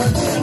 Thank you.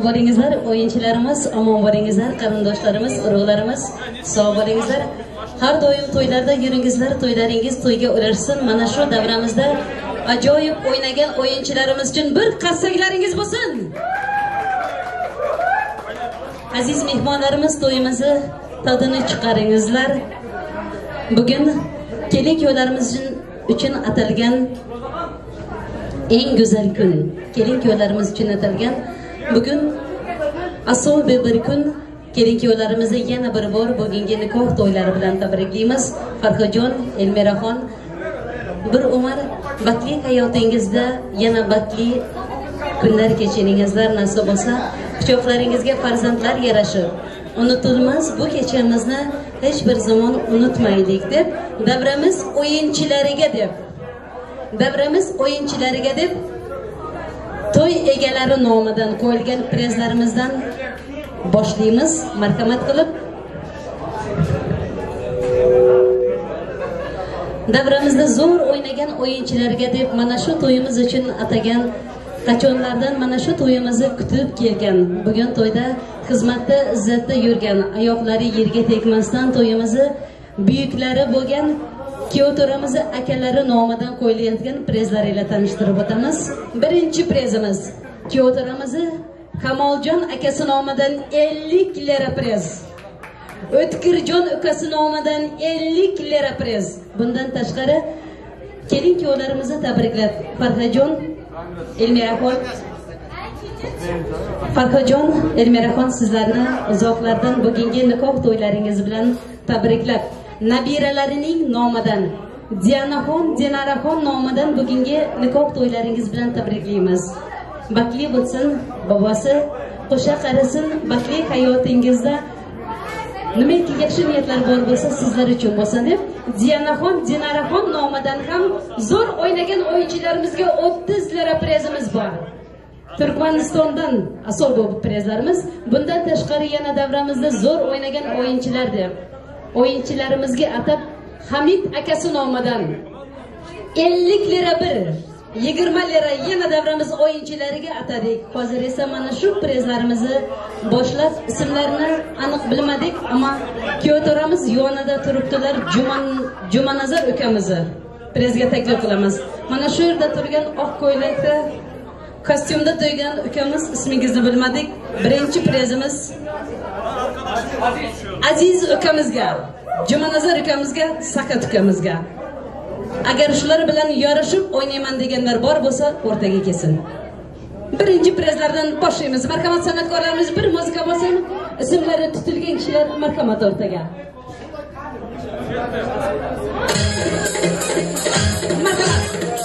Sog' bo'lingizlar, o'yinchilarimiz, omon bo'lingizlar, qarindoshlarimiz, urug'larimiz, sog' bo'lingizlar. Har doim to'ylarda yuringizlar, to'ylaringiz to'yga ulashsin. Mana shu davramizda ajoyib o'ynagan o'yinchilarimiz uchun bir qarsaklaringiz bo'lsin. Aziz mehmonlarimiz, to'yimizni tadini chiqaringizlar. Bugun kelin kuyovlarimiz uchun atalgan eng go'zal kun, kelin kuyovlarimiz uchun atalgan bugun asobi bir kun. Kelin kuyovlarimizni yana bir bor bugungi nikoh to'ylari bilan tabriklaymiz. Farhodjon, Elmiraxon, bir umr baxtli hayotingizda yana baxtli kunlar kechiringizlar nasib bo'lsa. Quchoqlaringizga farzandlar yarashib, unutilmas bu kechamizni hech bir zamon unutmaylik deb davramiz o'yinchilariga deb, davramiz o'yinchilariga deb to'y egalari nomidan qo'yilgan prezlarimizdan boshlaymiz. Marhamat qilib davramizda zo'r o'ynagan o'yinchilarga deb mana shu to'yimiz uchun atagan, qachonlardan mana shu to'yimizni kutib kelgan, bugun to'yda xizmatda izzatda yurgan, oyoqlari yerga tegmasdan to'yimizni buyuklari bo'lgan kuyov to'ramizni akalari nomidan qo'yilayotgan prezlar ila tanishtirib o'tamiz. Birinchi prezimiz kuyov to'ramizni Kamoljon akasi nomidan 50 lira prez, O'tkirjon ukasi nomidan 50 lira prez. Bundan tashqari kelin kuyovlarimizni tabriklab Farhodjon, Elmiraxon, Farhodjon, Elmiraxon sizlarni uzoqlardan bugungi nikoh to'ylaringiz bilan tabriklab nabiralarining nomidan Dianaxon, Dinaraxon nomidan bugungi nikoh to'ylaringiz bilan tabriklaymiz. Baxtli bo'lsin bobosi, qo'sha qarisin, baxtli hayotingizda nimaki yaxshi niyatlar bor bo'lsa sizlar uchun bo'lsin deb Dianaxon, Dinaraxon nomidan ham zo'r o'ynagan o'yinchilarimizga 30 lira prezimiz bor. Turkmanistondan asol bo'lib prezlarimiz. Bundan tashqari yana davramizda zo'r o'ynagan o'yinchilar deb o'yinchilarimizga atab Hamid akasi nomidan 50 lira bir, 20 lira yana davramiz o'yinchilariga atadik. Hozir esa mana shu prezlarimizni boshlab ismlarini aniq bilmadik, ammo kuyov to'ramiz yonida turibdilar. Jumanazar ukamizni prezga taklif qilamiz. Mana shu yerda turgan oq ko'ylakda kostyumda turgan ukamiz, ismingizni bilmadik. Birinchi prezimiz Aziz ukamizga, Jumanazar ukamizga, Sakat ukamizga. Agar shular bilan yarashib o'ynayman deganlar bor bo'lsa, o'rtaga kelsin. Birinchi prezlardan boshlaymiz. Marhamat san'atkorlarimiz, bir muzika bo'lsin. Ismlari tutilgan kishilar marhamat o'rtaga. Marhamat.